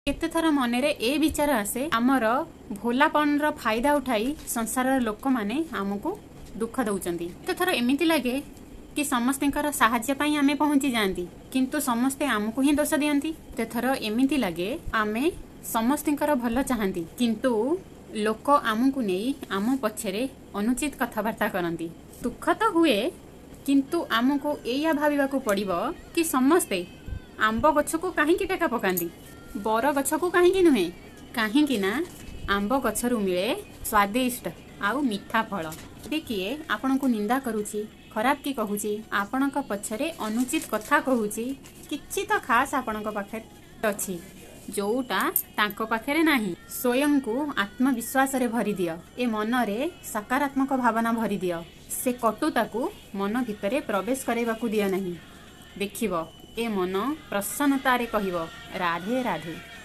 କେତେଥର ମନରେ ଏ ବିଚାର ଆସେ, ଆମର ଭୋଲାପଣର ଫାଇଦା ଉଠାଇ ସଂସାରର ଲୋକମାନେ ଆମକୁ ଦୁଃଖ ଦେଉଛନ୍ତି। କେତେଥର ଏମିତି ଲାଗେ କି ସମସ୍ତଙ୍କର ସାହାଯ୍ୟ ପାଇଁ ଆମେ ପହଞ୍ଚି ଯାଆନ୍ତି, କିନ୍ତୁ ସମସ୍ତେ ଆମକୁ ହିଁ ଦୋଷ ଦିଅନ୍ତି। କେତେଥର ଏମିତି ଲାଗେ ଆମେ ସମସ୍ତଙ୍କର ଭଲ ଚାହାନ୍ତି, କିନ୍ତୁ ଲୋକ ଆମକୁ ନେଇ ଆମ ପଛରେ ଅନୁଚିତ କଥାବାର୍ତ୍ତା କରନ୍ତି। ଦୁଃଖ ତ ହୁଏ, କିନ୍ତୁ ଆମକୁ ଏଇଆ ଭାବିବାକୁ ପଡ଼ିବ କି ସମସ୍ତେ ଆମ୍ବ ଗଛକୁ କାହିଁକି ଟେକା ପକାନ୍ତି, ବର ଗଛକୁ କାହିଁକି ନୁହେଁ? କାହିଁକି ନା ଆମ୍ବ ଗଛରୁ ମିଳେ ସ୍ୱାଦିଷ୍ଟ ଆଉ ମିଠା ଫଳ। ଯଦି କିଏ ଆପଣଙ୍କୁ ନିନ୍ଦା କରୁଛି, ଖରାପ କି କହୁଛି, ଆପଣଙ୍କ ପଛରେ ଅନୁଚିତ କଥା କହୁଛି, କିଛି ତ ଖାସ୍ ଆପଣଙ୍କ ପାଖରେ ଅଛି ଯୋଉଟା ତାଙ୍କ ପାଖରେ ନାହିଁ। ସ୍ୱୟଂକୁ ଆତ୍ମବିଶ୍ୱାସରେ ଭରିଦିଅ, ଏ ମନରେ ସକାରାତ୍ମକ ଭାବନା ଭରିଦିଅ। ସେ କଟୁତାକୁ ମନ ଭିତରେ ପ୍ରବେଶ କରାଇବାକୁ ଦିଅ ନାହିଁ। ଦେଖିବ, ଏ ମନ ପ୍ରସନ୍ନତାରେ କହିବ ରାଧେ ରାଧେ।